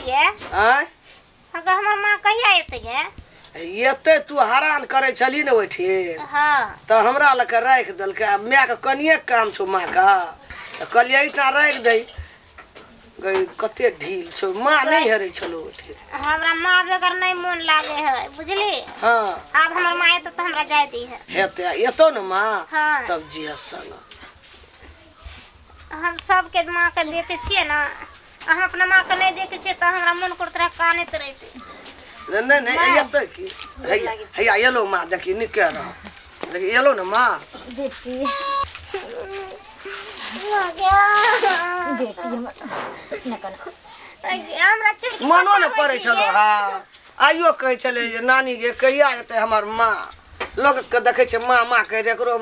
गे आय अगर हमर मां कहिया एतै गे? एते तू हरान करे छली ने ओठी। हां त हमरा लके राख देलकै। आ my के कनिए काम छौ मां का त कहलियै एहिठाम राख दे। गई कते ढील छौ मां नहीं हेरै छलो ओठी। हमरा मां बगैर नहीं मन लागे है बुझली। हां आब हमर मां एतै त हमरा जाय दी है। हेतै एतौ ने मां। हां तब जिया संग हम सबके मां के देखे छियै ना, हम अपना मां के नहीं देखे छियै त हमरा मन करत रहे कानैत रहते। नहीं नहीं एतै की हैया हैया एलो मां देखी निके रह देखी एलो ने मां। बेटी मां गया बेटी हमर न कना हमरा चुप मनो ने पड़ै छलो। हां आइयो कहै छलै जे नानी गे कहिया एतै हमर मां। लोग के देखै छै मां मां कहै एकरो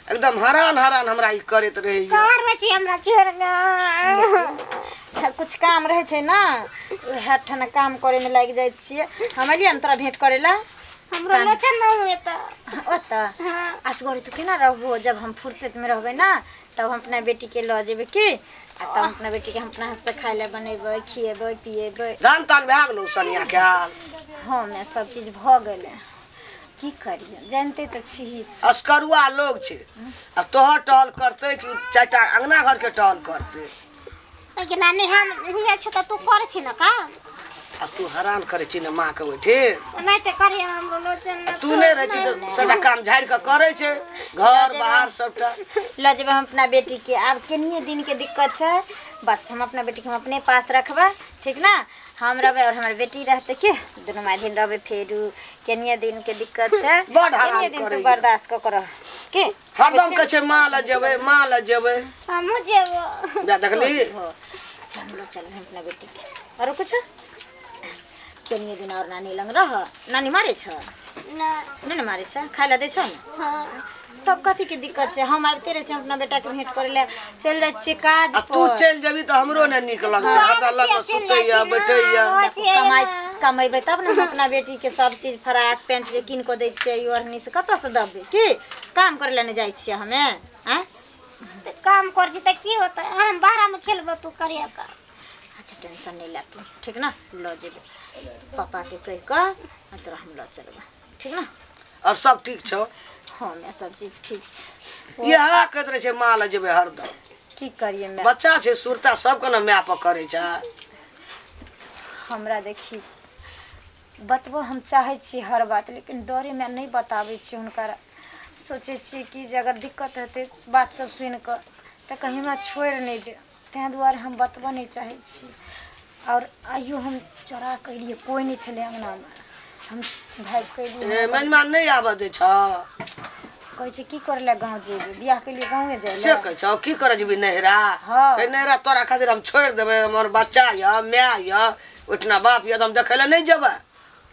एकदम हरान हरान हमरा ई करैत रहैया। कार बची हमरा छोड़ ना। कुछ काम रहे छै ना उएह ठाना काम करे में लागि जाइ छियै। हम एलियै ने तोरा भेंट करे ला। हमरो लोचन ना हुए त ओतऽ असगरे तू केना रहबो? जब हम फुर्सत में रहबै ना तब हम अपना बेटी के लऽ जेबै की, आ तब अपना बेटी के हम अपना हाथ से खाय ला बनेबै खिएबै पिएबै। धान तान भए गेलौ सनिया के? हाँ मैं सब चीज भऽ गेलै। की करियै जानते तऽ छी असकरुआ लोग छै। आ तोहर टहल करतै कि चारिटा अंगना घर के टहल करतै? लेकिन नानी हम हिया छ त तू करे छी ना काम। आ तू हरान करे छी ने मां के ओठी। नहीं त करियै हमरो लोचन ना। तू नहीं रहै छी त सबटा काम झाड़ि के करे छै घर बाहर सबटा। ल जेबै हम अपना बेटी के। आब केनिये दिन के दिक्कत छै बस हम अपना बेटी के हम अपने पास रखबै ठीक ना। हम रहबै और हमर बेटी रहतै के दुनू माय दिन रहबै। फेरू केनिये दिन के दिक्कत छै बड हरान दिन तू बर्दाश्त क कर के। हरदम कहै छै मां ल जेबै मां ल जेबै। हमहूँ जेबो जा देखली। अच्छा हम लो चल अपना बेटी के। और कुछ केनिये दिन और नानी लंग रह। नानी मारे छ? ना नहीं ना मारे छ, खाय ला दै छ ने? हां तब कथी के दिक्कत छै? हम आबिते रहै छी अपना बेटा के भेंट करे ले चलि जाइ छियै काज पर। तू चलि जेबी त हमरो ने नीक लगतै। हमरा लग सुतैया बैठैया। कमाइ कमेबै तब ने हम अपना बेटी के सब चीज फराक पेंट जे कीन कऽ दै छियै ओढ़नी से कतऽ से देबै? की काम करे ले ने जाइ छियै हमे? आँय काम कर छी त की होतै? हम बाहर में खेलबो तू करिया काम। अच्छा टेंशन नहीं ले तू ठीक ना। लऽ जेबै पापा के कहि कऽ आ तोरा हम लऽ चलबै ठीक ना। और सब ठीक छौ? हाँ मैं सब चीज ठीक छै। इएह कहैत रहै छै मां लग जेबै हरदम। की करियै मैं बच्चा छै सुरता सबके ने my पर करै छै। हमरा देखी बतबो हम चाहै छी हर बात लेकिन डरे मैं नहीं बताबै छी हुनका। सोचै छी कि जे अगर दिक्कत हेतै बात सब सुनि कऽ तऽ कहीं हमरा छोड़ि नहि दे, ताहि दुआरे हम बतबऽ नहि चाहै छी। और आइयो हम चोरा कऽ एलियै, कोइ नहि छलै अङ्गनामे, हम भागि कऽ एलियै। मेजमान नहि आबऽ दै छ? कहै छै की करै लए गाँव जेबै, बियाह केलियै गाँवे जाइ से कहै छौ? की करै जेबी नैहरा? हँ नैहरा तोरा खातिर हम छोड़ि देबै। हमर बच्चा यऽ my यऽ ओहिठिना बाप यऽ तऽ हम देखै लए नहि जेबै।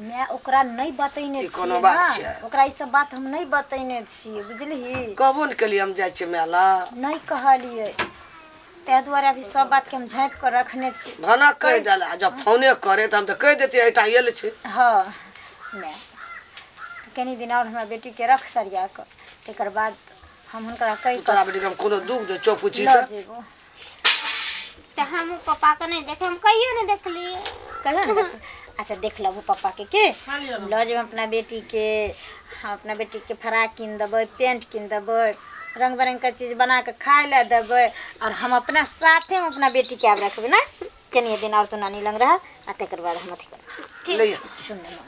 मैं ओकरा नहीं बतैने छियै कोनो बात छै? ओकरा ई सब बात हम नहीं बतैने छियै बुझलिही। कहबो ने केलियै हम जाइ छियै my लग? नहीं कहलियै ताहि दुआरे अभी सब बात के हम झाँपि कऽ रखने छी। भनक कहि देला जब फोने करे तऽ हम तऽ कहि देतियै एहिठाम आयल छै। हँ मैं कनी दिन और हमरा बेटी के रख सरिया कऽ तकर बाद हम हुनकरा कहि तोरा बेटी के हम कोनो दुख दे चौ पूछी लऽ जेबो। तऽ हमहूँ पापा के नहीं देखे, हम कहियो नहीं देखलियै। कहियो ने? अच्छा देख लेबो पापा के लऽ जेबै अपना बेटी के। हम अपना बेटी के फराक कीन देबै, पेंट कीन देबै, रंग बिरंग के चीज बना के खाय ला देबै और हम अपना साथे हम अपना बेटी के आब रखबै ना। कनिये दिन और तो नानी लग रहा आ तकर बाद हम अथी करब। सुन ने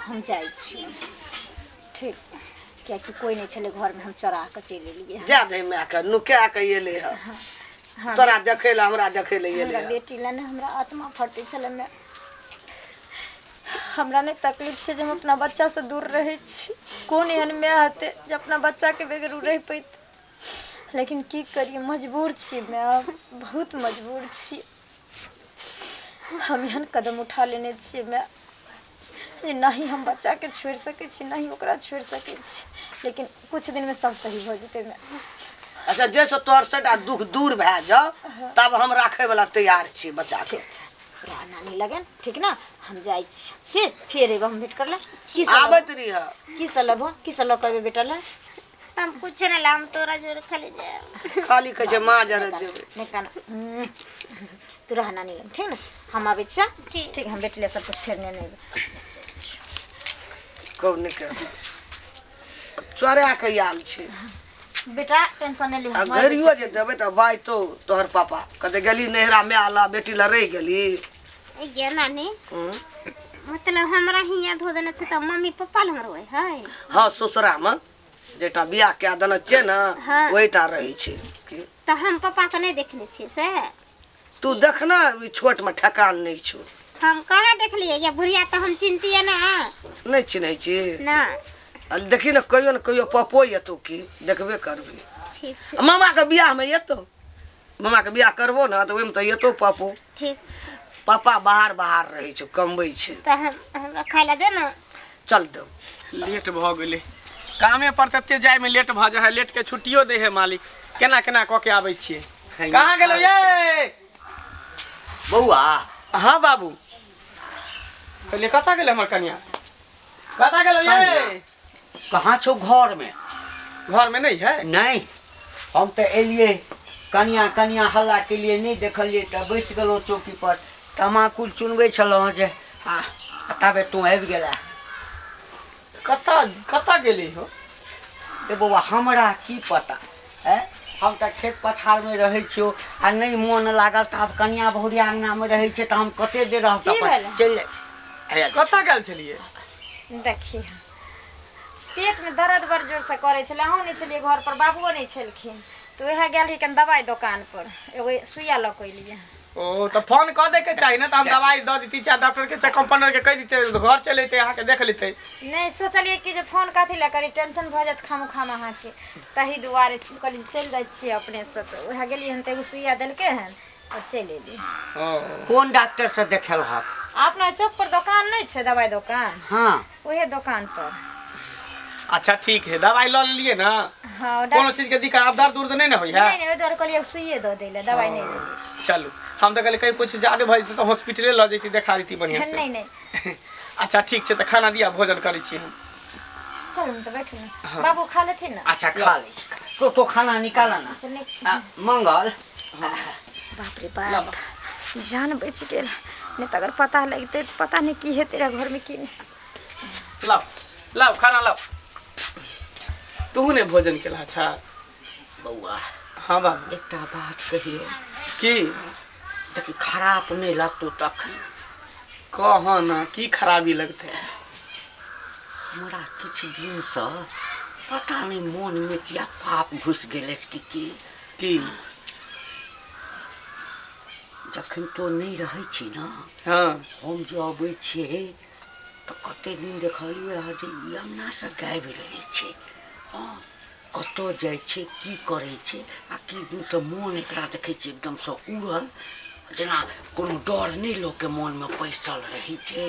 हम जाइ छी ठीक, कियाकि कोइ नहि छलै घरमे, हम चोरा कऽ चलि एलियै। जा दे my के नुका के एलै हँ तोरा देखै लए हमरा देखै लए एलै। हमरा बेटी लए ने हमरा आत्मा फटै छलै। मैं हमरा नहि तकलीफ छै जे हम अपना बच्चासँ दूर रहै छी। कोन एहन my हेतै जे अपना बच्चाके बगैर ओ रहि पैतै? लेकिन की करियै मजबूर छी मैं, बहुत मजबूर छी। हम एहन कदम उठा लेने छियै मैं जे नहि हम बच्चाके छोड़ि सकै छी नहि ओकरा छोड़ि सकै छी। लेकिन कुछ दिनमे सब सही भऽ जेतै मैं। अच्छा जैसे तोहर सबटा दुख दूर भए जाओ तब हम राखै वाला तैयार छी बच्चा के। नानी लगन ठीक ना। हम जाइ छी ठीक, फेर एबै हम भेंट कर ले। की आबैत रही की सब लेबो? की सब लऽ कऽ एबै बेटा ले? हम कुछ नहीं लाम, तोरा जोरे खाली जाए। खाली कहै छै माँ जरे जेबै। नहीं काना तू रह नानी लग, ठीक ना? हम आबै छियै, ठीक? हम बेटी ले सब कुछ फेर नेने एबै। कौन के चोरा के आयल छै बेटा, टेंशन नहीं लिह। गरियो जे देबै त भाई तो तोहर पापा कते गेली नहरा में आला बेटी ल रह गेली। ये नानी मतलब हमरा हिया धो देने छै त मम्मी पप्पा लग रहै है। हां ससुरा में जेटा बियाह के देने छै ना ओहिटा रहै छै। त हम पापा के नहीं देखने छियै से। तू देखना ई छोट में ठकान नहीं छौ। हम कहाँ देखलियै? या बुढ़िया त हम चिन्हतियै ना। नहीं चिन्है छी ना। देखी ना कहियो न कहियो पपो एतो की देखबे करबी। ठीक छै। मामा के बियाह में एतो, मामा के बियाह करबो ना त ओहिमे त एतो पपो। ठीक। पापा बाहर बाहर रहै छै, कमबै छै। त हमरा खाय ला दे ना। चल दे। लेट भ गेलै कामे पर, तते जाय में लेट भ जाइ है, लेट के छुट्टियो दे है मालिक। केना केना क के आबै छियै। कहाँ गेलो ये बौआ? हाँ बाबू। पहिले कतऽ गेलै हमर कनिया? कतऽ गेलो ये? कहाँ छौ? घर में। घर में नहीं है? नहीं, हम तो एलिए कनिया कनिया हल्ला के लिए नहीं देखलिए त बैस गेलहुँ चौकी पर, तमाकुल चुनबै छलहुँ जे आ ताबे तू आबि गेला। कतऽ कतऽ गेली हो? ए बौआ हमरा की पता है, हम तऽ खेत पथार में रहै छियौ आ नहीं मोन लागल त आब कनिया बहुरिया अंगना में रहै छै त हम कते देर रहब? त चलि जाय। कतऽ गेल छलियै? देखिए पेट में दर्द बड़ जोर से करे छलै, अहूँ नहीं छलियै घर पर, बाबुओ नहीं छलखिन, तो वएह गेल रही कन दवाई दुकान पर एगो सुइया लऽ के एलियै। ओ त फोन क दे के चाही ना त हम दवाई the देती, चाहे डॉक्टर के चाहे कंपाउंडर के कह देते, घर चले अइते अहाँ के देख लेते। नहीं सोचलियै कि जे फोन कथी लए करी, टेंशन भऽ जायत खामो खाम अहाँके, तही दुआरे कहलियै चलि जाइ छियै अपने से। तऽ वएह गेलियै हन तऽ एगो सुइया देलकै हन और चलि एलियै। कोन डॉक्टर से देखेल हक? अपना चौक पर दुकान नहीं छै दवाई दुकान? हाँ वएह दुकान पर। अच्छा ठीक है, दवाई ल लेलिए ना? हाँ। कोनो चीज के दिक्कत आब दर्द उर्द नहीं ना होई है? नहीं नहीं, ओहि दुआरे कहलियै सुइये दऽ दै लए, दवाई नहीं देलियै। चलू हम तऽ कहलियै कहीं कुछ ज्यादा भऽ जेतै तऽ हॉस्पिटले लऽ जैती, देखा देती बढ़िया से। नहीं नहीं। अच्छा ठीक छै, तऽ खाना दिया भोजन करै छी हम। चलू तऽ बैठू ना, बाबू खा लेथिन ना? अच्छा खा लै छी। तो खाना निकाल ना मंगल। बाप रे बाप, जान बचि गेल, नहीं तऽ अगर पता लगतै पता नहीं की हेतै रे घर में की नहीं। लाओ लाओ खाना लाओ। तू ने भोजन केला? अच्छा बौआ। हाँ बाबू। एकटा बात कहियो की? देखी खराब नहीं लगतो तखन। कह ना की खराबी लगते? हमरा किछु दिन से पता नहीं मन में किया पाप घुस गेल की की की। जखन तो नहीं रहै छी ना, हाँ हम जे अबै छियै तऽ कते दिन देखलियै हँ जे ई अंगना से गायब रहै छै। हाँ कतऽ जाइ छै की करै छै आ की दिनसँ मोन एकरा देखै छियै एकदमसँ उड़ल, जेना कोनो डर नहि लोकके मोनमे पैसल रहै छै।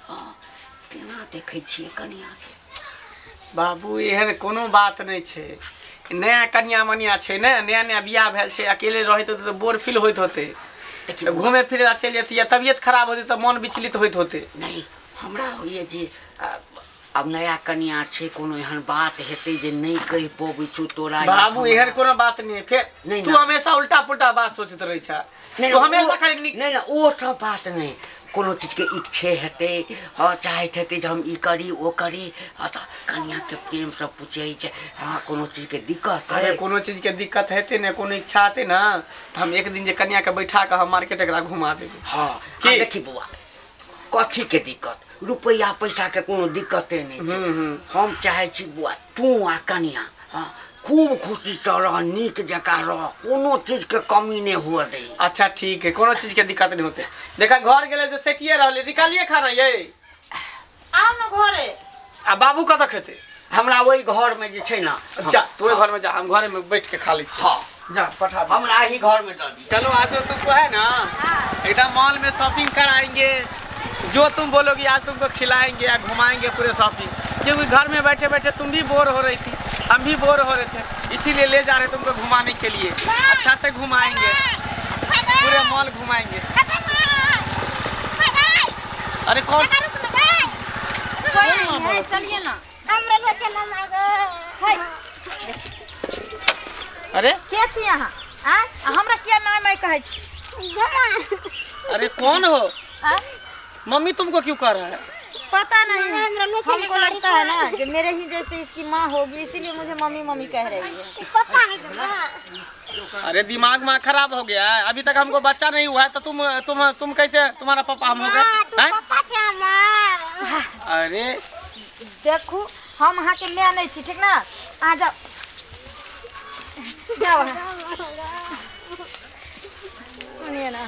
हाँ तेना देखै छियै कनियाके। बाबू एहन कोनो बात नहीं छै, नया कनिया मनिया छै ने, नया नया बियाह भेल छै, अकेले रहैत होतै तऽ बोर फील होइत होतै, घूमे फिरे ला चलि जेतै या तबियत खराब होतै तऽ मन विचलित होइत होतै। नहीं हमरा होइए जे अब नया कनिया छै, कोनो एहन बात हेतै जे नहीं कहि पबै छौ तोरा। बाबू एहन कोनो बात नहीं, फेर तू हमेशा उल्टा पुल्टा बात सोचैत रहै छ। तू हमेशा खाली नहीं ना ओ सब बात नहीं, कोनो चीज के इच्छे हेतै, हाँ चाहैत हेतै जे हम ई करी ओ करी, हाँ तऽ कनिया के प्रेम से पूछै छै, हाँ कोनो चीज के दिक्कत है? अरे कोनो चीज के दिक्कत हेतै ने, कोनो इच्छा हेतै ना तऽ हम एक दिन जे कनिया के बैठा के हम मार्केट एकरा घुमा देबै। हाँ देखी बौआ कथी के दिक्कत, रुपैआ पैसा के कोनो दिक्कते नहीं छै। हम चाहै छी बौआ तू आ कनिया हाँ खूब खुशी से रह, नीक जकाँ रह, कोनो चीज के कमी नहीं हुआ दे। अच्छा ठीक है, कोनो चीज के दिक्कत नहीं होते। देखा घर गेले जे सेटिए रहले, निकालिए खाना ये आउ ना घरे। आ बाबू कतऽ खेते? हमरा ओहि घर में जे छै ना। अच्छा तू ओहि घर में जा, हम घरे में बैठ के खा लै छी। हाँ जा पठा, हमरा ही घर में दऽ दिअ। चलो आज तो तुमको है ना एकदम मॉल में शॉपिंग कराएंगे, जो तुम बोलोगी आज तुमको खिलाएंगे या घुमाएंगे पूरे शॉपिंग, क्योंकि घर में बैठे बैठे तुम भी बोर हो रही थी, हम भी बोर हो रहे थे, इसीलिए ले जा रहे तुमको घुमाने के लिए। अच्छा से घुमाएंगे, पूरे मॉल घुमाएंगे। अरे कौन? चलिए ना। अरे के छी अहाँ? आँय हमरा किया माय माय कहै छी? अरे कौन हो? मम्मी तुमको क्यों कह रहा है? पता नहीं, हमको लगता है ना कि मेरे ही जैसे इसकी माँ होगी, इसीलिए मुझे मम्मी मम्मी कह रही है। पापा है। अरे दिमाग माँ खराब हो गया है, अभी तक हमको बच्चा नहीं हुआ है तो तुम तुम तुम कैसे तुम्हारा पापा हम हो गए? अरे देखू हम अहाँ के my नहीं छी, ठीक ना? आ जाओ जाओ। सुनिए ना,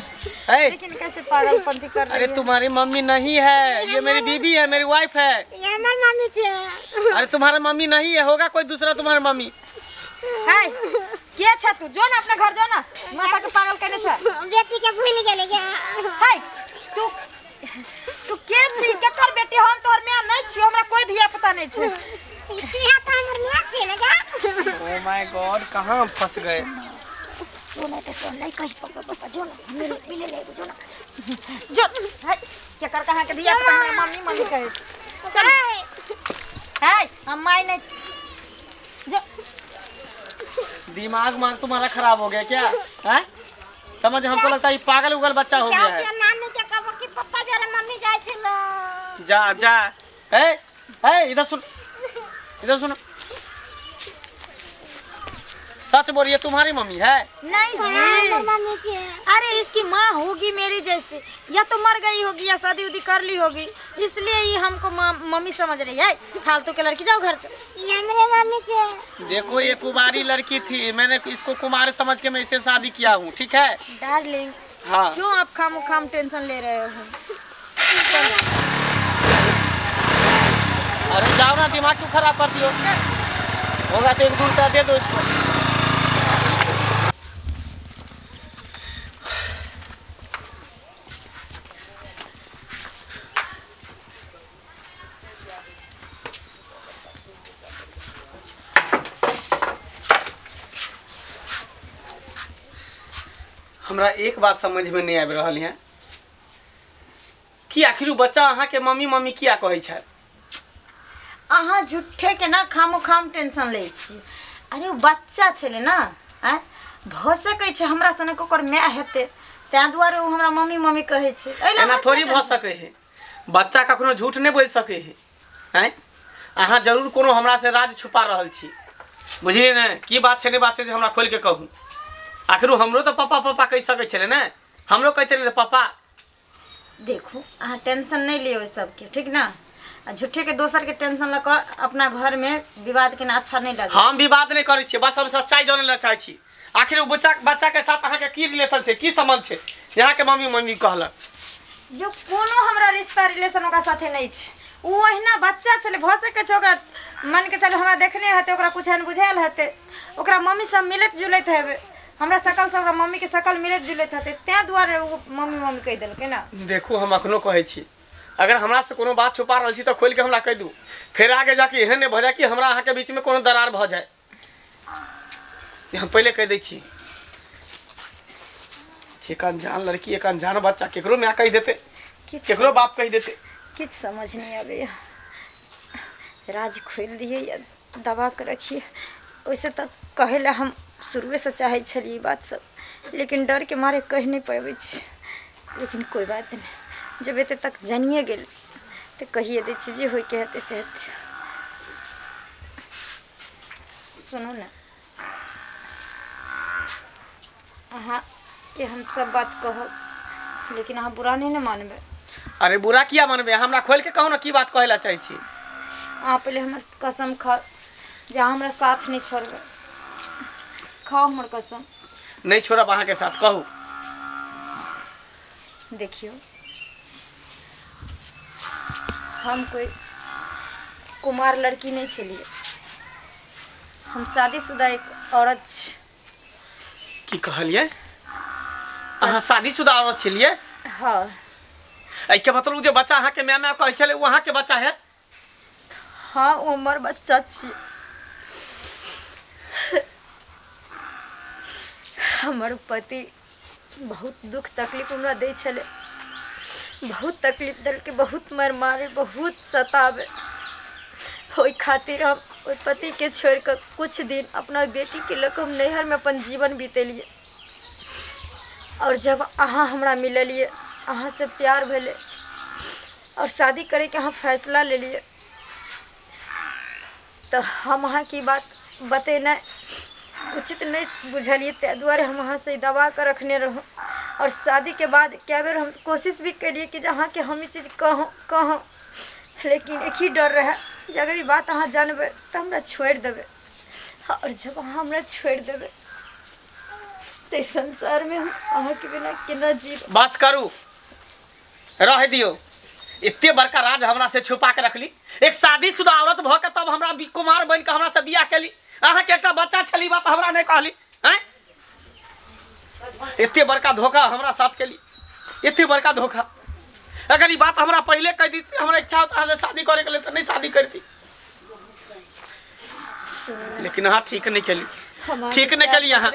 लेकिन कैसे पागलपंती कर रही है। अरे तुम्हारी मम्मी नहीं है, ये मेरी बीबी है, मेरी वाइफ है। ये हमारी मम्मी है। अरे तुम्हारा मम्मी नहीं है, होगा कोई दूसरा तुम्हारा मम्मी। हाय के छा तू? जो ना अपना घर जो ना, माथा के पागल करने छा। बेटी के भूल गेले। हाय तू तू के छी? केकर बेटी? हम तोहर my नहीं छी, हमरा कोई धिया पता नहीं छै। धिया त हमर my छी ना। ओ my God, कहां हम फंस गए? जो ना तो सुन नहीं कहीं पापा पापा जो ना मिले मिले ले जो ना जो। हाय केकर कहां के धिया पता हमरा मम्मी मम्मी कहे। चल हाय हम my नहीं जो। दिमाग मार तुम्हारा खराब हो गया क्या है? समझ हमको लगता है ये पागल उगल बच्चा हो गया है। नानी के कहबो कि पप्पा जरा मम्मी जाय छै ल। जा जा। ए ए इधर सुन, इधर सुन, सच बोलिए तुम्हारी मम्मी है? नहीं जी मम्मी जी। अरे इसकी माँ होगी मेरी जैसे, या तो मर गई होगी या शादी उदी कर ली होगी, इसलिए ये हमको मम्मी समझ रही है। फालतू के लड़की, जाओ घर से। ये मेरे मम्मी जी। देखो ये कुमारी लड़की थी, मैंने इसको कुमार समझ के मैं इसे शादी किया हूँ, ठीक है डार्लिंग? हाँ क्यों आप खामो खाम टेंशन ले रहे हो? अरे जाओ ना, दिमाग क्यों खराब कर दियो? होगा तो 1-2 रुपया दे दो इसको। हमरा एक बात समझ में नहीं आबि रहल है कि आखिर उ बच्चा अहाँ के मम्मी मम्मी किया कहै छै? अहाँ झूठे के ना खामो खाम टेंशन लै छी। अरे उ बच्चा छलै ना, आँय भऽ सकै छै हमरा सनक ओकर my हेतै, ताहि दुआरे उ हमरा मम्मी मम्मी कहै छै। एना थोड़ी भऽ सकै है, बच्चा कखनो झूठ नहीं बोलि सकै है। आँय अहाँ जरूर कोनो हमरा से राज छुपा रहल छी, बुझलियै ने? की बात छै नहीं बात छै जे हमरा खोलि के कहू। आखिर हमरो तो पापा पापा कहि सकै छलै ने, हमरो कहते रहे पापा। देखू अहाँ टेंशन नहीं लियौ सबके, ठीक ना? आ झूठे के दोसर के टेंशन लऽ कऽ अपना घर में विवाद केना अच्छा नहीं लगे। हम विवाद नहीं करै छियै, बस हम सच्चाई जानै लए चाहै छी। आखिर ओ बच्चा बच्चा के साथ अहाँ के की रिलेशन छै, की संबंध छै? यहाँ के मम्मी मम्मी कहलक जो कोनो हमरा रिश्ता रिलेशन ओकरा साथे नहीं छै। उ ओहिना बच्चा छलै, भऽ सकै छै ओकरा मन के चलू हमरा देखने हेतै, ओकरा कुछ एहन बुझायल हेतै, ओकरा मम्मी सब मिलैत जुलैत हेबै, हमरा सकल से ओकरा मम्मी के सकल मिलैत जुलैत हेतै, ताहि दुआरे ओ मम्मी मम्मी कहि देलकै ना। देखू हम अखनो कहै छी, अगर हमरा से कोनो बात छुपा रहल छी तो खोलि के हमरा कहि दू, फेर आगे जाके एहन नहि भऽ जाय कि हमरा अहाँ के बीच में कोनो दरार भऽ जाय। हम पहिले कहि दै छी, एक अनजान लड़की एक अनजान बच्चा केकरो my कहि देतै, केकरो बाप कहि देतै। किछु समझ नहीं आबैया, राज खोलि दियै या दबा के रखिए। वैसे तऽ कहै लए हम शुरुएसँ चाहै छलियै ई बात सब, लेकिन डर के मारे कहि नहीं पाबै छी। लेकिन कोई बात नहीं, जब एते तक जानिए गेल तऽ कहिए दै छी, जे होइके हेतै से हेतै। सुनू ने, अहाँके हम सब बात कहब, लेकिन अहाँ बुरा नहीं ने मानबै। अरे बुरा किया मानबै? हमरा खोलि के कहू ने की बात कहै लए चाहै छी। अहाँ पहिले हमर कसम खाउ जे अहाँ हमरा साथ नहीं छोड़बै। खाओ हमर कसम। नहीं छोड़ब अहाँ के साथ, कहू। देखियो हम कोई कुमार लड़की नहीं छलियै, हम शादीशुदा एक औरत छी। की कहलियै? अहाँ शादीशुदा औरत छलियै? हाँ। एहिके मतलब जे बच्चा अहाँ के my my कहै छलै ओ अहाँ के बच्चा है? हाँ ओ हमर बच्चा छी। हमर पति बहुत दुख तकलीफ हमरा दै छलै, बहुत तकलीफ देलकै, बहुत मार मारे, बहुत सतावे। ओहि खातिर हम ओहि पतिके छोड़ि कऽ कुछ दिन अपना बेटीके लऽ कऽ हम नैहरमे अपन जीवन बितेलियै। और जब अहाँ हमरा मिललिए अहाँ से प्यार भेलै और शादी करे के अहाँ फैसला लेलिए तो हम अहाँ की बात बतेनाइ उचित नहीं बुझलिए, ताहि दुआरे हम अहाँ से दबा कर रखने रहूँ। और शादी के बाद कए बेर हम कोशिश भी करिए कि अहाँके हम ई चीज कहूँ कहूँ, लेकिन एक ही डर रहे जे अगर ई बात अहाँ जानबै तऽ हमरा छोड़ि देबै, और जब अहाँ हमरा छोड़ि देबै तऽ संसार में हम अहाँके बिना केना जीब। बस करू, रह दियौ। एते बड़का राज हमरा से छुपा के रखली, एक शादीशुदा औरत भऽ के तब हमरा कुमार बनि के हमरा से बियाह केली, अहाँके एकटा बच्चा छली बात हमरा नहीं कहली। हैं एते बड़का धोखा हमरा साथ केली, एते बड़का धोखा। अगर ई बात हमरा पहले कह दी, हमरा इच्छा होता अहाँ से शादी करे के लिए तो नहीं शादी करती, लेकिन अहाँ ठीक नहीं केली, ठीक नहीं केली। अहाँ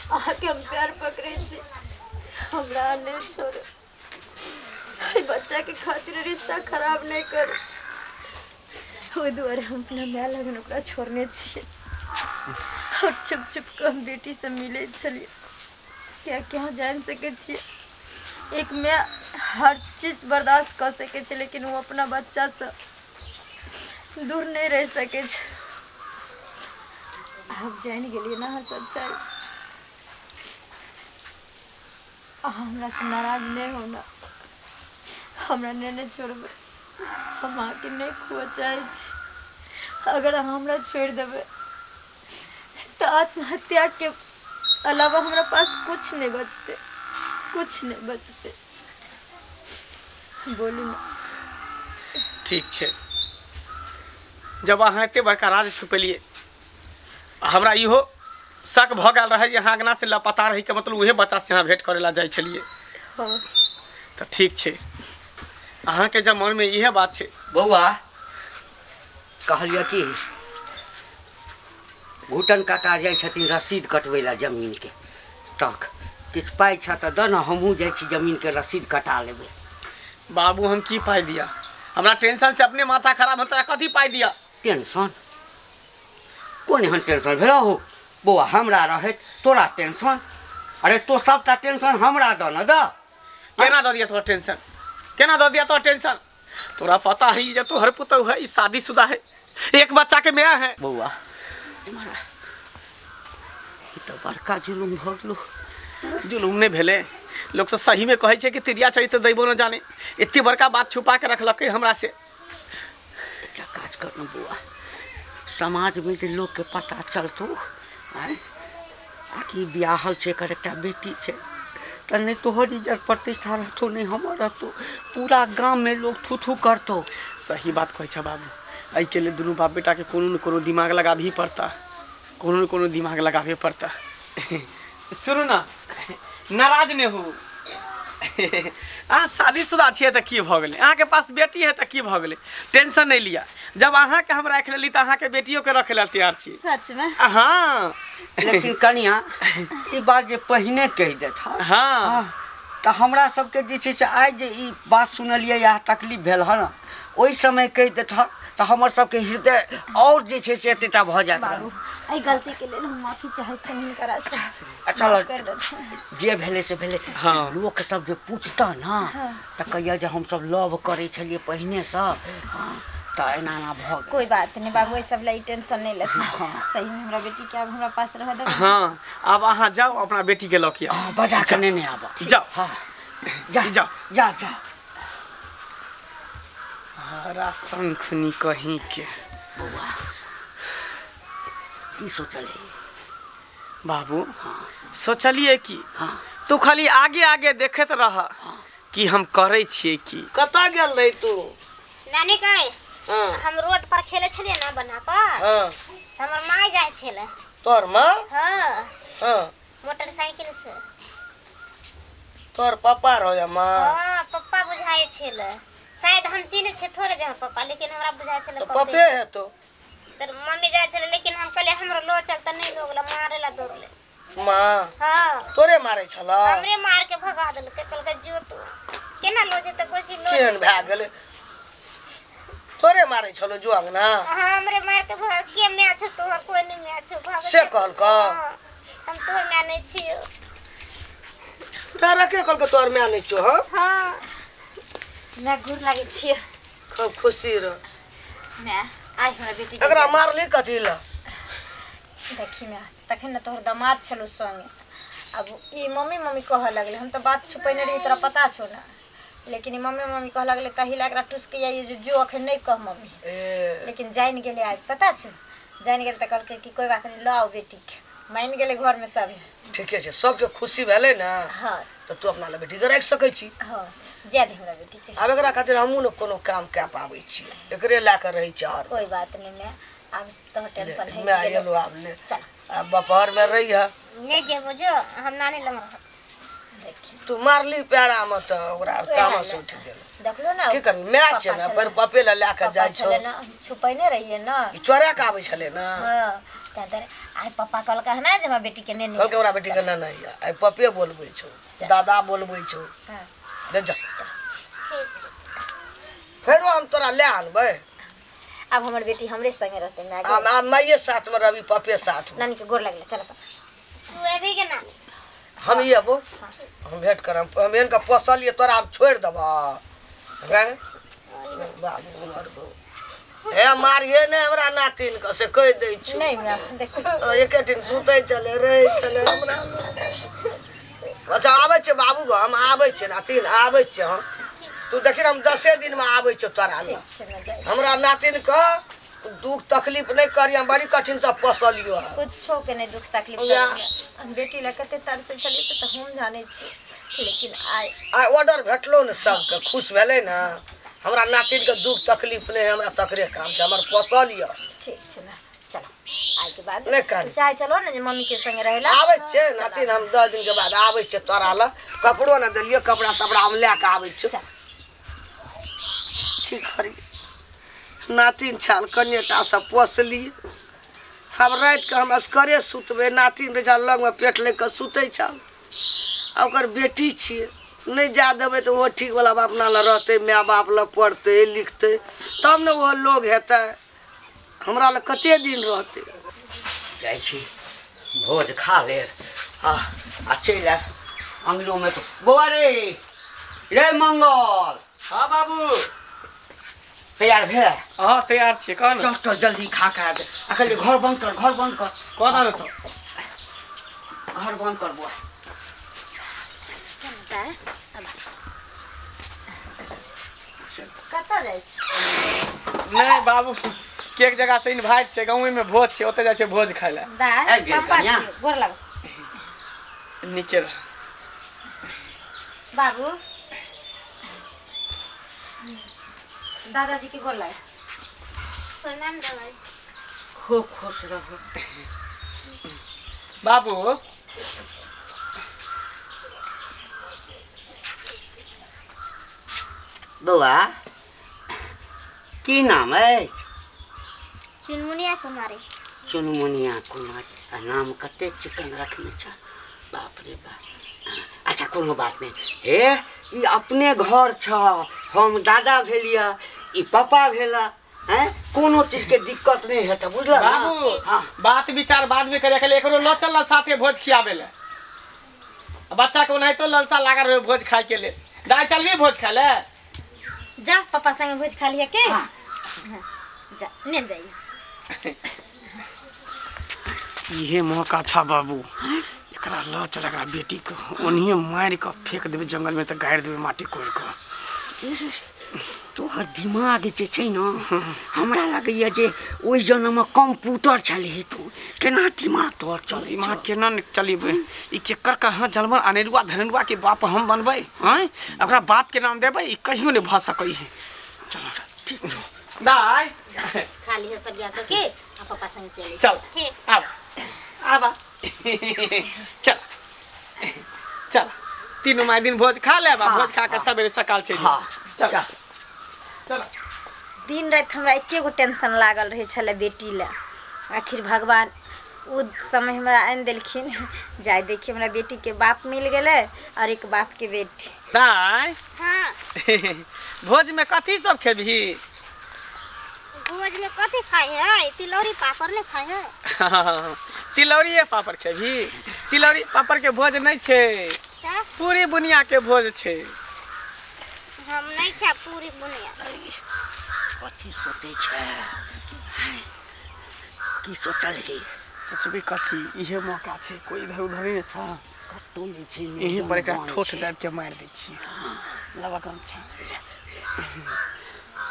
अहाँके हम प्यार पकड़े छी, हमरा नहीं छोड़ू, बच्चा के खातिर रिश्ता खराब नहीं करू। ओहि दुआरे हम अपना माय लगन ओकरा छोड़ने छियै और छुप छुप के हम बेटी से मिले छलियै, कियाकि अहाँ जानि सकै छियै एक माय हर चीज बर्दाश्त कऽ सकै छै, लेकिन ओ अपना बच्चासँ दूर नहीं रहि सकै छै। आब जानि गेलियै ने अहाँ सच्चाइ, अहाँ हमरासँ नाराज नहि हो ना, हमरा नहीं छोड़बै, हम अहाँके नहीं खुआ चाहै छी। अगर अहाँ हमरा छोड़ि देबै तऽ आत्महत्या के अलावा हमरा पास कुछ नहीं बचतै, कुछ नहीं बचतै। बोलू ना। ठीक छै, जब अहाँ एते बड़का राज छुपेलिए, हमरा इहो शक भऽ गेल रहै जे अहाँ अंगना से लापता रही के मतलब उहे बच्चा से अहाँ भेंट करे ला जाइ छलिए। हाँ तऽ ठीक छै, अहाँके जब मन में इहे बात छै। बौआ कहलिए कि घुटन काका जाइ छथिन रसीद कटबै ला जमीन के, तक किछु पाइ छ तऽ दऽ ने, हमहूँ जाइ छी जमीन के रसीद कटा लेबै। बाबू हम की पाइ दिया, हमरा टेंशन से अपने माथा खराब होता, कथी पाइ दिया? टेंशन कोन एहन टेंशन भेल हो बौआ, हमरा रहैत तोरा टेंशन? अरे तो सबटा टेंशन हमरा दऽ ने दऽ। केना दऽ दिया तोरा टेंशन, केना दऽ दिया तोरा टेंशन? तोरा पता है जे तोहर पुतहु है, ई शादीशुदा है, एक बच्चा के माय है। बौआ ई तऽ बड़का जुलुम भऽ गेलो। जुलुम नहीं भेलै, लोग सब सही में कहै छै कि तिरिया चरित्र दैबो न जाने, एते बड़का बात छुपा के रखलकै हमरा से। एकटा काज कर न बौआ, समाज में जे लोग के पता चलतो आँय आकि बियाहल छै, एकर एकटा बेटी छै, तऽ नहि तोहर इज्जत प्रतिष्ठा रहतो नहि हमर रहतो, पूरा गाम में लोग थू थू करतो। सही बात कहै छै बाबू, एहिके लेल दुनू बाप बेटा के कोनो न कोनो दिमाग लगाबही पड़ता, कोनो न कोनो दिमाग लगाबे पड़ता। सुनू ना, नाराज नहीं हो। अहाँ शादीशुदा छियै तऽ की भऽ गेलै, अहाँके पास बेटी है तऽ की भऽ गेलै, टेंशन नहीं लिया। जब अहाँके हम राखि लेली तऽ अहाँके बेटियोके रखै लए तैयार छी। सच में? हाँ। लेकिन कनिया ई बात जे पहिने कहि देत। हाँ तऽ हमरा सबके जे छै से आइ जे ई बात सुनलियै या तकलीफ भेल हँ ने, ओहि समय कहि देत तऽ हमर सबके हृदय और जे छै से एतेटा भऽ जायत। एहि गलती के लेल हम माफी चाहै छी हिनकरा से। अच्छा जे भेलै से भेलै। हाँ लोक सब जे पूछता ना तऽ कहिया जे हमसब लव करै छलियै पहिनेसँ, तऽ एना एना भऽ गेल। कोई बात नहीं बाबू, सब ला टेंशन नहीं लेते। सही में हमरा बेटी के आब हमरा पास रह दे। हाँ अब अहाँ जाओ अपना बेटी के लऽ के आउ। बजा के नेने आब। जाओ। हाँ जा जाओ जा जा। हरा शंखनी कहीं के। बौआ की सोचलिए बाबू? हाँ सोचलिए कि हाँ तू खाली आगे आगे देखैत रह कि हम करै छियै की। कतऽ गेल रही तू? नानी कहे हाँ हम रोड पर खेले छलियै ना बना पर। हाँ हमर माय जाइ छलै। तोहर माँ? हाँ हाँ मोटरसाइकिल से। तोहर पापा रहो या माँ? हाँ पप्पा बुझाइ छलै, शायद हम चिन्है छियै थोड़े जे पप्पा, लेकिन हमरा बुझाइ छलै तो पप्पे है। तो तर मम्मी जाइ छलै, लेकिन हम कहलियै हमरो लो चल, तऽ नहि लो गेलै, मारे ला दौड़लै। माँ? हाँ तोरे मारै छला? हमरे मार के भगा देलकै, कहलकै जो तू केना लो जेतै, कोइ चीज लो केहन भए गेलै? तोरे मारै छलो जो अंगना? हाँ हमरे मार के भगा, के माय छौ तोहर? कोइ नहि माय छौ। भागै से कहलकौ? हम तोहर माय नहि छियौ। डायरेक्टे कहलकै तोहर माय नहि छौ। हां हां मैं घूर लागै छियै। खूब खुशी रह मैं आइ हमरा बेटी एकरा मारली कथी ल देखी मैं तखन न तोहर दामाद छलौ संगे। अब ई मम्मी मम्मी कहऽ लगले, हम तो बात छुपैने रही तोरा पता छौ ना, लेकिन ई मम्मी मम्मी कहऽ लगले तही ला एकरा टुसके आई जे जो अखन नहीं कह मम्मी। लेकिन जानि गेलै आइ पता छौ, जानि गेल तऽ कहलकै कि कोई बात नहीं ल आओ बेटी के, मानि गेलै घर में सब। ठीके छै, सबके खुशी भेलै ना। हाँ तऽ तू अपना ला बेटी के राखि सकै छी। हाँ जाय दे हमरा बेटी के। आब एकरा खातिर हमहूँ ने कोनो काम कए पाबै छी, एकरे लए कऽ रहै छी। हर कोई बात नहीं मैं आब तोहर टेंशन है मैं आयल आब ले चल। आब बपहर में रही है नहीं जेबो जो हम नानी लग रहब। देखी तू मारली पैरा में तऽ ओकरा तामस उठि गेल। देखलो ना की करबी, my छै ने पर पपे ला लए कऽ जाइ छौ। छुपैने रहिए ना, ई चोरा के आबै छलै ना। हां तै आइ पप्पा कहलकै हन जे हमरा बेटी के ने कहलकै हमरा बेटी के ने नहीं, आइ पपे बोलबै छौ, दादा बोलबै छौ। हां ले जा ठीक छै, फेरो हम तोरा ले आनबै। अब हमर बेटी हमरे संगे रहतै ना। आब माइये साथ में रवि पपे साथ में। नानी के गोर लगले चल तू एबी के नानी हम ई अबो हम भेंट करम, हम इनका पोसलिए तोरा हम छोड़ देबा। बाबू हमर गो हे मारिए ने हमरा नातिन के से कहि दै छी। नहीं मैं देखो एके दिन सुतै चले रहै छलै हमरा। अच्छा आबै छै बाबू गो, हम आबै छियै नातिन आबै छियै हम। तू देखी हम 10 दिन में आबै छियौ तोरा लग। हमरा नातिन के दुख तकलीफ नहीं करी, हम बड़ी कठिन से पोसलियो है। कुछो के नहीं दुख तकलीफ करी, हम बेटी ला कते तरसे छलियै से तऽ हम जानै छी। लेकिन आइ आइ ऑर्डर भेटलो ने सबके खुश भेलै ना। हमरा नातिन के दुख तकलीफ नहीं, हमरा तकरे काम छै, हमर पोसल यऽ। ठीक छै ना चलो आइ के बाद नहीं कान चाहे चलो ने जे मम्मी के संगे रहेला। आबै छै नातिन, हम 10 दिन के बाद आबै छै तोरा लग। कपड़ो ने देलियो, कपड़ा तपड़ा हम लए के आबै छियौ। की करी नातिन छाल कनिएटा से पोसली। आब रातिके हम असगरे सुतबै, नातिन रहै छल लगमे पेट लऽ कऽ सुतै छल। आ ओकर बेटी छियै, नहीं जा देबै तऽ ओहो ठीक वाला अपना लग रहतै, माय बाप लग पढ़तै लिखतै तब ने ओहो लोग हेतै। हमरा लग कते दिन रहतै। जाइ छी भोज खा लेब आ चलि आयब अंगनोमे। तो बौआ रे रे मंगल। हाँ बाबू तैयार भेल? हाँ तैयार छियै, कह ने। चल चल जल्दी खा के आबे। अखन घर बंद कर, घर बंद कर। कह दे तो घर बंद कर बुआ। चल चल कतऽ जाइ छी? नहीं बाबू के एक जगह से इनवाइट छै, गाँव में भोज छै, ओतऽ जाइ छै भोज खाय लए। दाय पापा गोर लाग निके रह बाबू। दादाजी के गोर लाग। प्रणाम दादाजी। खूब खुश रहो बाबू। बौआ की नाम है? चुनमुनिया कुमारी। चुनमुनिया कुमारी, आ नाम कते चिकन रखने छ, बाप रे बाप। अच्छा कोनो बात नहीं, हे ई अपने घर छ, हम दादा भेलिया, ई पापा भेला, हैं कोनो चीज के दिक्कत नहीं हेतै, बुझल बाबू? हाँ बात विचार बाद में करे, खाली एकरो ल चल साथे भोज खियाबे ले। बच्चा के ओनाहितो ललसा लागल रहे भोज खाय के लेल। दाइ चलबी भोज खाय ले? जा पापा संगे भोज खा लिया के। हाँ। जा ने जाइए। इहे मौका छा बाबू, एकरा ल चल एकरा बेटी को ओनिये मारि के फेंक देबे जंगल में, त गाड़ि देबे माटी कोड़ि के। तोहर दिमाग जे छै न, हमरा लगैया जे ओहि जन्ममे कंप्यूटर छलै। तू केना दिमाग तोहर चलै? दिमाग केना ने चलेबै? ई केकर कहाँ जलमल अनेरुआ धनेरुआ के बाप हम बनबै? आँय ओकरा बाप के नाम देबै? ई कहियो नहि भऽ सकै है। चल ठीक दाइ खा लिहे सब जा के आ पापा संगे चली चल। ठीक आब आबा चल चल तीनों माय दिन भोज खा लेब, भोज खा के सबेरे सकाल चलि। चल चल। दिन राति हमरा एके गो टेंशन लागल रहै छलै बेटी लए। आखिर भगवान ओ समय हमरा आनि देलखिन। जाय देखिए हमरा बेटी के बाप मिल गेलै और एक बाप के बेटी। दाइ हाँ भोज में कथी सब खेबही? भोज में कथी खाई है? तिलौरी पापड़ नहीं खाई है। तिलौरी पापड़ खेबही? तिलौरी पापड़ के भोज नहीं छे, पूरी बुनिया के भोज छै। हम नहीं खाब पूरी बुनिया। कथी सोचै छै? की सोचल है? सोचबे कथी, इहे मौका छै, कोई इधर उधर नहीं छ, कतौ नहीं छै। यही पर एकरा ठोठ दाबि के मारि दै छियै। लबा कम छै।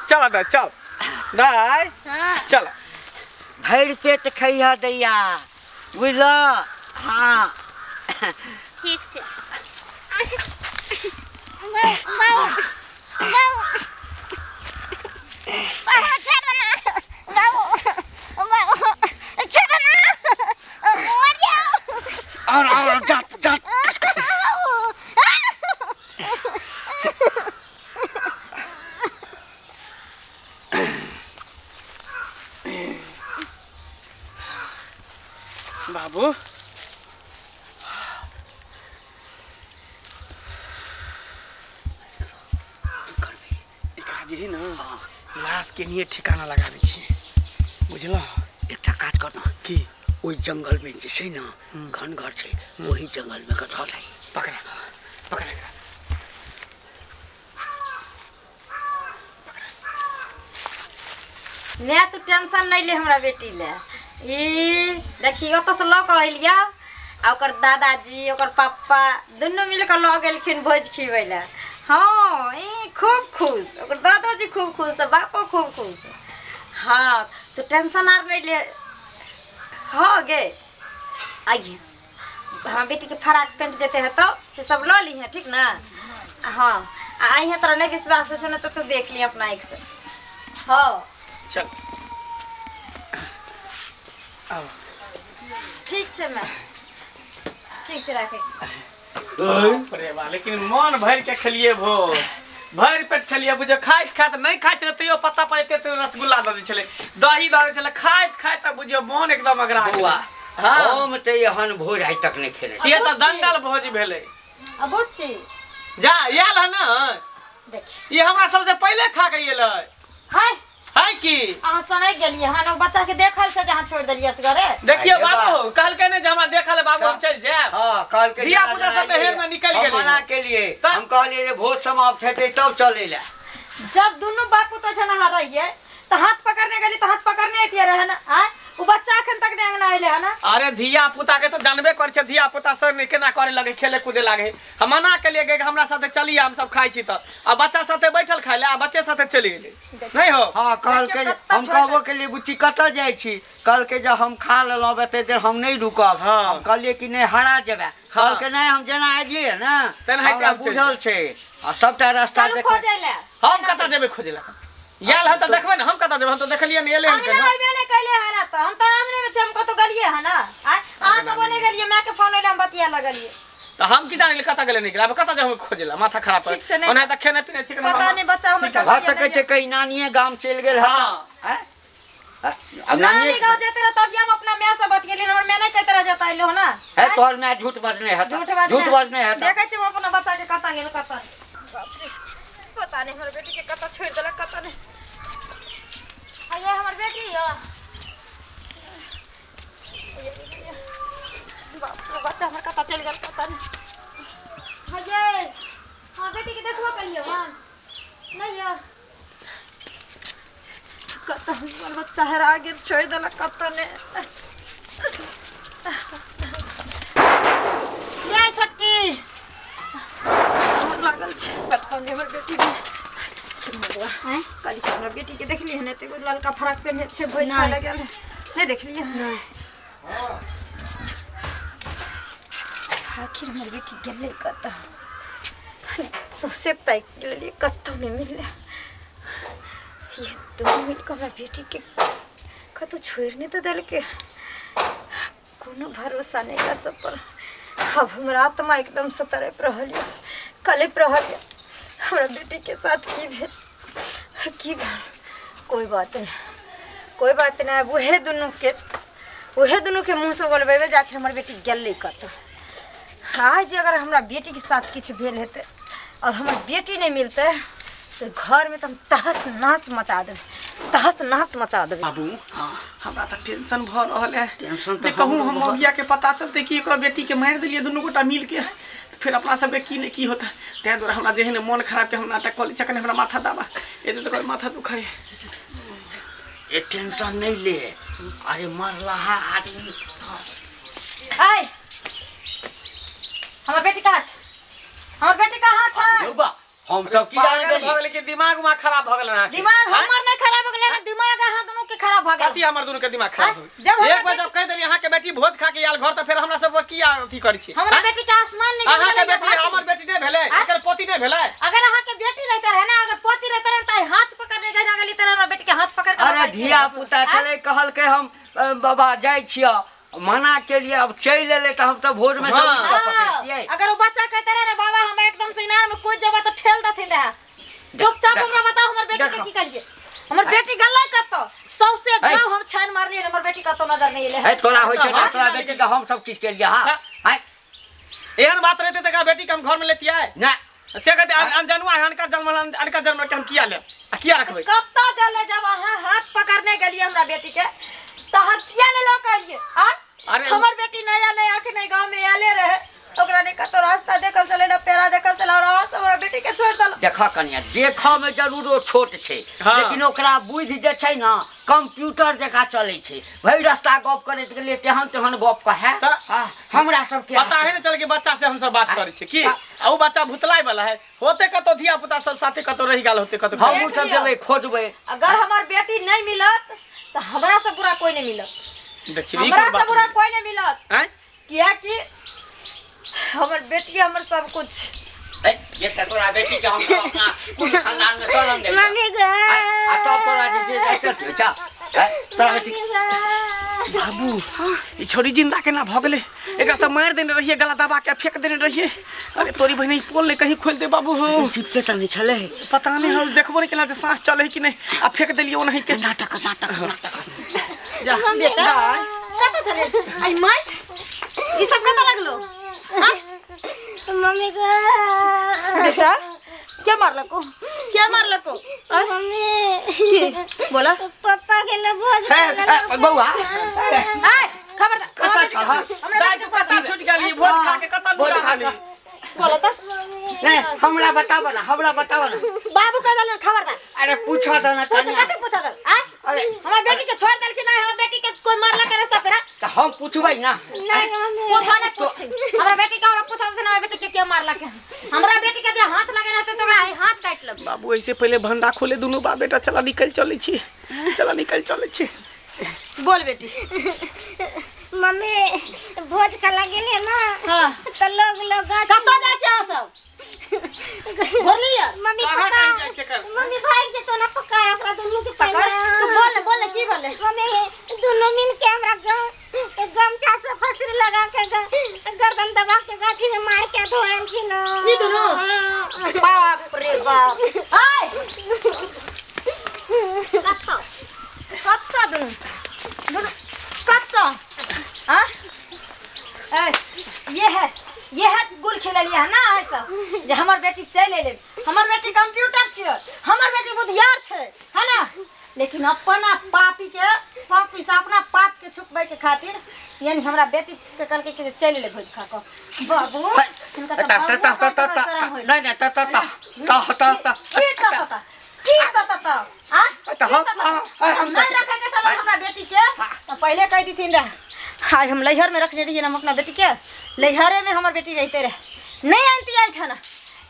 चल दाइ चल दाइ चल। भरि पेट खैह दैया, बुझल? हाँ ठीक छै। बाबू बाबू बाबू छोड़ ना, बाबू बाबू छोड़ ना, मर जाओ। और जा जा। बाबू जे ना लाश के लिए ठिकाना लगा दै छियै, बुझल? एकटा काज कर न। की? ओहि जंगल में जे छै न घन घर छै, ओहि जंगल में कऽ धऽ दही। पकड़ा पकड़ा एकरा। मैं तू टेंशन नहीं ले हमरा बेटी ले। ई देखी ओतऽ से लऽ कऽ अयलियै आ ओकर दादाजी ओकर पापा दुनू मिल कऽ लऽ गेलखिन भोज खिबै लए। हाँ ई खूब खुश, ओकर दादाजी खूब खुश, बापो खूब खुश। हाँ तो टेंशन आर नहीं ले। हाँ गे आइए, हमार बेटी के फराक पेंट जेते है तो से सब लऽ ली है, ठीक ना? हाँ आई है तोरा नहीं विश्वास है ना तो तू देख ली अपना एक से। हाँ चल ठीक छै मैं ठीक छै राखै छी। अरे वाह, लेकिन मन भर के खेलिए भोज, भरि पेट खेलिए बुझे। खाइत खाइत नहीं खाइ छलै तैयो पत्ता पर एते रसगुल्ला दऽ दै छलै, दही दऽ दै छलै, खाइत खाइत तऽ बुझियौ मन एकदम अगरा गेल। हाँ हम तऽ एहन भोज आइ तक नहीं खेने। से तऽ दंगल भोज भेलै। अब बुच्ची जा आयल है ना, देखी ई हमरा सबसे पहिले खा के एलै। हाय है की अहाँ सनै गेलियै हन? ओ बच्चा के देखल छै जे अहाँ छोड़ि देलियै असगरे। देखियौ बाबू कहलकै ने जे हमरा देखल है बाबू हम चलि जायब। हां कहलकै धिया पुता सब हेर में निकल गेलै। हम मना के लिए हम कहलियै जे भोज समाप्त हेतै तब चलै ला। जब दुनू बापू तो जन अहाँ रहियै त हाथ पकड़ने गेली त हाथ पकड़ने अइतियै रहे ना? आय ओ बच्चा अखन तक नहि अंगना अइले है ना? अरे धिया पुता के तो जानबे कर छै, धिया पुता सर नहीं केना करे लगे, खेले कूदे लागे। हम मना के लिए गए हमरा साथे चलिए हम सब खाइ छी त आ बच्चा साथे बैठल खाइ ले आ बच्चे साथे चलि गेलै। नहीं हो? हां कहलकै हम कहबो के लिए बुच्ची कतऽ जाइ छी? कहलकै जे हम खा लेलहुँ एते देर हम नहीं रुकब। हम कहलियै कि नहीं हरा जेबै। कहलकै नहीं हम जेना एलियै ना तेनाहिते बुझल छै आ सबटा रास्ता देख। हम कतऽ जेबै खोजै लए? आयल है त देखबै ने हम कतऽ जेबै? हम तऽ देखलियै ने एलै हन। अंगना अइबे नै कैले है ना त हम तऽ अंगने में छी, हम कतौ गेलियै है ना? आय अहाँ सब ओने गेलियै, माय के फोन एलै हम बतिया लगलियै। त हम की जानिले कतऽ गेलै नहीं गेलै। अब कतऽ जाउ खोजै लए, माथा खराब है। ओना तऽ खेने पीने छी पता नहीं बच्चा हमर कतऽ भऽ सकै छै कहीं नानिये गाम चलि गेल है। हां अब नानी गांव जाते रह तब हम अपना माय से बतियेली, हमर माय नहीं कहते रह जाता अइलो ना। है तोहर माय झूठ बजने है, झूठ बजने है। देखै छी हम अपना बच्चा के कतऽ गेल कतऽ। बाप रे पता नहीं हमर बेटी के कतऽ छोड़ि देलक कतऽ नहीं। ये हमर बेटी यो बाप रे बच्चा हमर कतऽ चलि गेल पता नहीं। हये हां बेटी के देखबो करियो हां नहीं यो कतऽ हमर बच्चा हेरा गेल छोड़ि देलक कतऽ ने। ले छोटकी लागल छै पता नहीं हमर बेटी के। सुन बौआ काल्हि के हमरा बेटी के देखली हन एते ललका फराक पहिने छै भोज खाय लए गेल नहीं देखलियै? नहीं। आखिर हमर बेटी गेलै कतऽ? सबसे ताकि गेलियै कतौ नहीं मिललै। ये दोनों मिल कऽ हमरा बेटी के कतौ छोड़ि नहि तऽ देलकै। कोनो भरोसा नहीं एकरा सब पर। अब हमरा आत्मा एकदम से तड़प रहल यऽ, कलपि रहल यऽ। हमरा बेटी के साथ की भेल की भेल? कोई बात नहीं, कोई बात नहीं। अब उहे दुनू के मुँह से बोलबेबै जे आखिर हमर बेटी गेलै कतऽ। आज अगर हमरा बेटी के साथ किछु भेल हेतै और हमर बेटी नहीं मिलतै तो घर में तो हम तहस नहस मचा देबै, तहस नहस मचा देबै। बाबू हमरा तऽ टेंशन भऽ रहल है। टेंशन तऽ कहूँ हम मौगिया के पता चलते कि एकरा बेटी के मारि देलियै दुनू गोटा मिल के, फिर अपना सबके की ने की होता तै दुआरे हमरा जेहन मन खराब के हम नाटक कऽ लै छी। हमरा माथा दाबा एते तऽ माथा दुखाय। ए टेंशन नहीं ले, अरे मरला है आदमी। आय हमर बेटी कहाँ छै? हमर बेटी कहाँ छै? बा हम सब की जाने भऽ गेलै कि दिमाग उमा खराब भऽ गेल अहाँके? दिमाग हमर नहीं खराब हो गेलै ना, दिमाग अहाँ दुनू के खराब भऽ गेल। कथी हमर दुनू के दिमाग खराब हो गेल? एक बार जब कहि देली अहाँके बेटी भोज खा के आयल घर तऽ फेर हमरा सब की अथी करै छी? हमरा बेटी के आसमान निकल गेलै। अहाँके बेटी हमर बेटी नहि भेलै, एकर पोती नहि भेलै। अगर अहाँके बेटी रहते रहे ना, अगर पोती रहते रहे त हाथ पकड़ने जाय लागली त हमरा बेटी के हाथ पकड़ के। अरे धिया पुता छलै, कहलकै हम बाबा जाइ छियै, मना के लिए अब चल एलै त हम सब भोज में सब पकड़तियै। अगर वो बच्चा कहते रहे ना बाबा हम एकदम से इनार में कूद जेबा त ठेल देथिन रहे। चुपचाप हमरा बताओ हमर बेटी के की करिए? हमर बेटी गल्लै कतौ? सौसे गांव हम छान मारलियै, हमर बेटी कतौ नजर नहीं एलै। है तोरा होय छै त तोरा बेटी के हम सब किछ केलियै। हां एहन बात रहते त का बेटी के हम घर में लेतियै ना? से कहते अनजनुआ है, अनकर जन्म अनकर जन्म के हम किया ले आ किया रखबै? कतौ गेलै जब अहाँ हाथ पकड़ने गेलियै हमरा बेटी के त अहाँ किया ने लऽ के एलियै? आ हमर बेटी नया नया के नहीं गांव में आले रहे, ओकरा ने कतौ रास्ता देखल चले ना पेरा देखल चले, और अहाँ सब हमरा बेटी के छोड़ देल। देखा कनिया, देखा में जरूर ओ छोट छै, लेकिन ओकरा बुद्धि जे छै ना कंप्यूटर जकाँ चलै छै। भरि रास्ता गप करैत गेलियै तेहन तेहन गप कहै हमरा सबके पता है ना चल के बच्चा से हम सब बात करै छी की आ उ बच्चा भुतलाय वाला है होते कतौ धिया पुता सब साथे कतौ रहि गेल होते कतौ। हमहूँ सब जेबै खोजबै। अगर हमर बेटी नहीं मिलत त हमरा से बुरा कोई नहीं मिलत। देखिए हमरा से बुरा कोई नहीं मिलत। हैं किया कि हमर बेटी हमर सब कुछ। ए ये त तोरा बेटी के हम सब अपना कुल खानदान में शरण देबै। मम्मी गे आ तब तोरा जे छै जा तोरा बेटी। बाबू ई छोरी जिंदा केना भ गेलै? एकरा त मारि देने रहिए, गला दबा के फेंक देने रहिए। अरे तोरी बहिन ई पोल ने कहीं खोल दे बाबू। हो चिपके त नहीं छलै, पता नहीं हम देखबो नहीं केना जे सांस चले कि नहीं, आ फेंक देलिए ओनाहिते। नाटक नाटक नाटक जा बेटा कत छलै आई माट ई सब कत लगलो? मम्मी गे बेटा क्या मारलको? क्या मारलको मम्मी? की बोला? पप्पा के ल भोज बौआ। ए खबरदार कत छल? दाइ तू कत छूट गेली भोज खा के? कत लुरा खाली बोला त नहीं हमरा बताब ना, हमरा बताब ना। बाबू कह देलन खबरदार। अरे पूछ दे ना कनिया। कथि पूछ दे? आ अरे हमर बेटी के छोड़ देल कि नहीं? हमर बेटी के कोई मारला के रास्ता पे त हम पूछबै ना। नहीं मम्मी पूछो ना पूछते हमरा बेटी के, हमरा पूछा दे ना हमर बेटी के के मारला के। हमरा बेटी के जे हाथ लगे रहते त ओकरा हाथ काट लेब। बाबू ऐसे पहले भंडा खोले दुनू बाप बेटा चला निकल चलै छी, चला निकल चलै छी। बोल बेटी। मम्मी भोज खाला गेले ना। हां त लोग लोग कत जाय छै अहाँ सब? बोलिए मम्मी कहां कहीं जाय छै? कर मम्मी भाग जेतो ना पकड़ ओकरा दुनू के पकड़। तू बोल बोल की बोले? मम्मी दुनू मिल के हमरा गमछा से फसरी लगा के गर्दन दबा के गाछी में मार के धोएल छी ना। ई दुनू? बाप रे बाप। हाय कत कत दुनू दुनू कत? हां ए ये है गुल खेललियै है ना ऐसा जे हमर बेटी चलि एलै। हमर बेटी कंप्यूटर छियै, हमर बेटी बुधियार छै, है ना? लेकिन अपना पापी के पापी से अपना पाप के छुपबै के खातिर यानी हमरा बेटी के कहलकै कि चलि एलै भोज खा कऽ। बाबू हिनका त नहीं नहीं त त त त त की त त की त त त आ त हम नहीं रखे के छलै हमरा बेटी के त पहिले कहि दिथिन रह। हाय हम लैहर में रखने रहिए हम अपना बेटी के, लैहरे में हमर बेटी रहते रहे, नहीं आनती एहिठाम।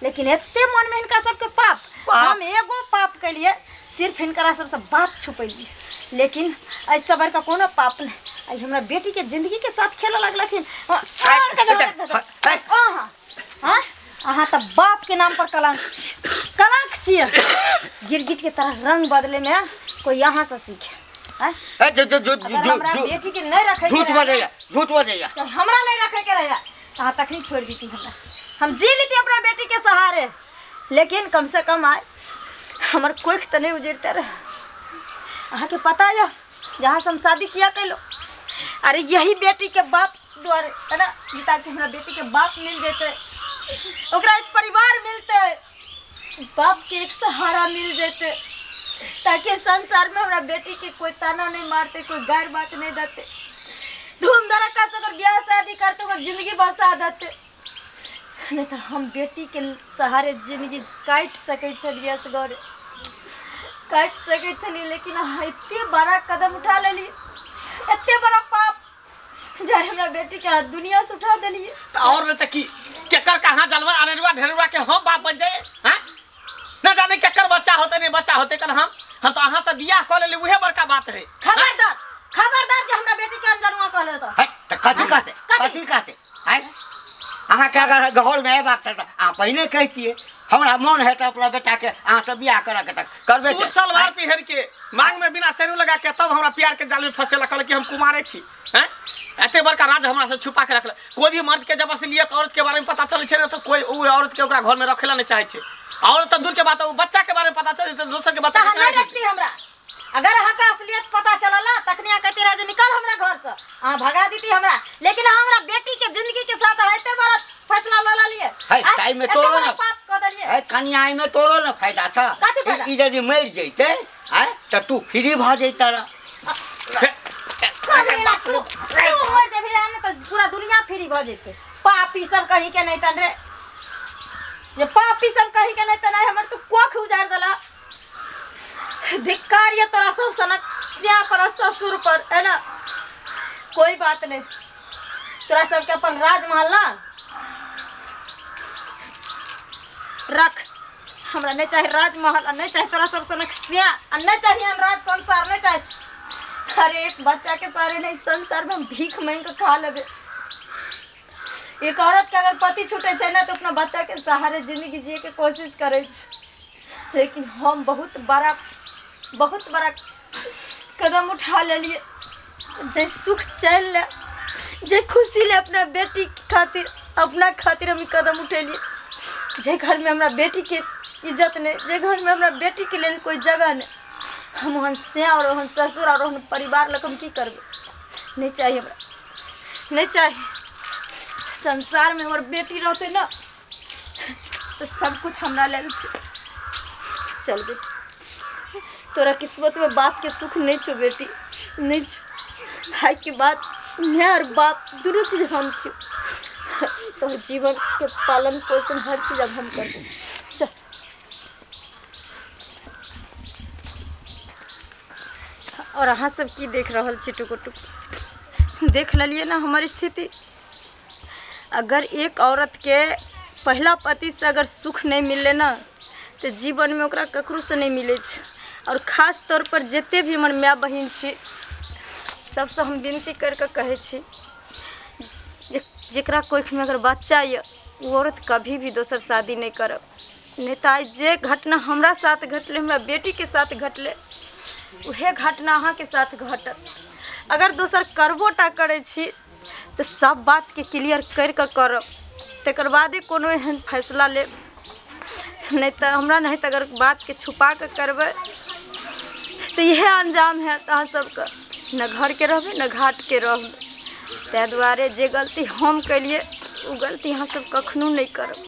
लेकिन एते मन में हिनका सबके पाप, हम एगो पाप के लिए सिर्फ हिनकरा सबसे बात छुपैलिए, लेकिन ऐसा बड़का कोनो पाप नहीं। आई हमरा बेटी के जिंदगी के साथ खेले लगलखिन। हाँ अहाँ त बाप के नाम पर कलंक कलंक छियै। गिरगिट के तरह रंग बदले में कोई यहाँ से सीखे। बेटी के नहीं रखे झूठ बजेगा, झूठ बजेगा। जब हमरा नहीं रखे के रहे तहाँ तखनी छोड़ देती हमरा, हम जी लेती अपना बेटी के सहारे। लेकिन कम से कम आए हमर कोख तो नहीं उजड़ते रहे। अहाँ के पता है जहाँ से हम शादी किया कैलो, अरे यही बेटी के बाप द्वारे है ना, ताकि हमरा बेटी के बाप मिल जेते, ओकरा एक परिवार मिलते, बाप के एक सहारा मिल जेते, ताकि संसार में हमरा बेटी के कोई ताना नहीं मारते, कोई गैर बात नहीं देते, धूम धड़ाका से अगर ब्याह शादी करते अगर जिंदगी बसा देते। नहीं तो हम बेटी के सहारे जिंदगी काटि सकै छलियै, असगरे काटि सकै छलियै, लेकिन अहाँ एते बड़ा कदम उठा लेलियै, एते बड़ा पाप जाय हमरा बेटी के दुनिया से उठा देलियै। और नहीं त की केकर कहाँ जलवा अनेरुआ ढेरुआ के हम बाप बन जाए हैं? न जाने केकर बच्चा होते नहीं बच्चा होते कर हम तो अहाँ से बियाह क लेली उहे बड़का बात है। खबरदार खबरदार जे हमरा बेटी के अनजनुआ कहले त है त कथी कहते कथी कहते हैं? अहाँ के अगर घर में अयबाक छल त अहाँ पहिने कहितियै, हमरा मन है त अपना बेटा के अहाँ से बियाह करऽ के त करबे। सूट सलवार पहिर के मांग में बिना सेनु लगा के तब हमरा प्यार के जाल में फंसेला, कहल कि हम कुमारे छी हैं? एते बड़का राज हमरा से छुपा के रखल। कोई भी मर्द के जब असलियत औरत के बारे में पता चले छै ने तो कोई उ औरत के ओकरा घर में रखेला नहीं चाहे छै। औरत तो दूर के बात, उ बच्चा के बारे में पता चले त दोसर के बच्चा के नहीं रखती हमरा। अगर अहाँ के असलियत पता चलला तखनी अहाँ कहती रहे जे निकल हमरा घर से, अहाँ भगा देती हमरा, लेकिन अहाँ हमरा बेटी के जिंदगी के साथ एते बड़ा फैसला ल लेलियै। है ताई में तोरो न पाप क देलियै। है कनिया में तोरो न फायदा छ, ई यदि मरि जैते हैं त तू फ्री भ जैता र। तू मर जेबही ने त पूरा दुनिया फ्री भ जैते। पापी सब कहीं के नहीं तन रे, ये पापी सब कहीं के नहीं तन, हमर तू कोख उजाड़ देला। धिक्कार ये तोरा सब सनक स्या पर ससुर पर है ना। कोई बात नहीं, तोरा सबके अपन राजमहल ना रख, हमरा नहीं चाहे राजमहल, नहीं चाहे तोरा सब सनक स्या, नहीं चाहिए हम राज संसार नहीं चाहे। अरे एक बच्चा के सारे नहीं संसार में हम भीख मांग के खा लेबे। एक औरत के अगर पति छूटे छै ना तो अपना बच्चा के सहारे जिंदगी जिए के कोशिश करे छै, लेकिन हम बहुत बड़ा कदम उठा लेलिए जे सुख चैन ले, जे खुशी ले अपना बेटी के खातिर, अपना खातिर हम कदम उठेलिए। जे घर में हमरा बेटी के इज्जत नहीं, जे घर में हमरा बेटी के लिए कोई जगह नहीं, हम ओहन स्या और ओहन ससुर और ओहन परिवार लग हम की करबै? नहीं चाहिए हमरा, नहीं चाहिए। संसार में हमर बेटी रहते ना तो सब कुछ हमरा लेल छै। चल बेटी, तोरा किस्मत में बाप के सुख नहीं छो बेटी, नहीं छो। भाई के बात मैं और बाप दोनों चीज हम छो, तो जीवन के पालन पोषण हर चीज अब हम करबो। चल और अहाँ सब की देख रहल छी टुकुर टुकुर देख लेलिए ना हमार स्थिति। अगर एक औरत के पहला पति से अगर सुख नहीं मिले ना तो जीवन में ओकरा ककरो से नहीं मिले छै। और खास तौर पर जते भी हमर माय बहिन छी सबसे हम विनती करके कहै छी जेकरा कोखिमे अगर बच्चा यऽ ओ औरत कभी भी दोसर शादी नहीं करब। नहीं तो आइ जे घटना हमरा साथ घटलै, हमरा बेटीके साथ घटलै, उहे घटना अहाँके साथ घटत। अगर दोसर करबो टा करै छी तो सब बातके क्लियर करिके करब, तकर बादे कोनो एहन फैसला लेब। नहीं तो हमरा नहीं तो अगर बातके छुपा के करबै तो इएह अंजाम है अहाँ सबके, न घरके रहबै न घाटके रहबै। ताहि दुआरे जे गलती हम केलिए ओ गलती अहाँ सब कखनो नहीं करब।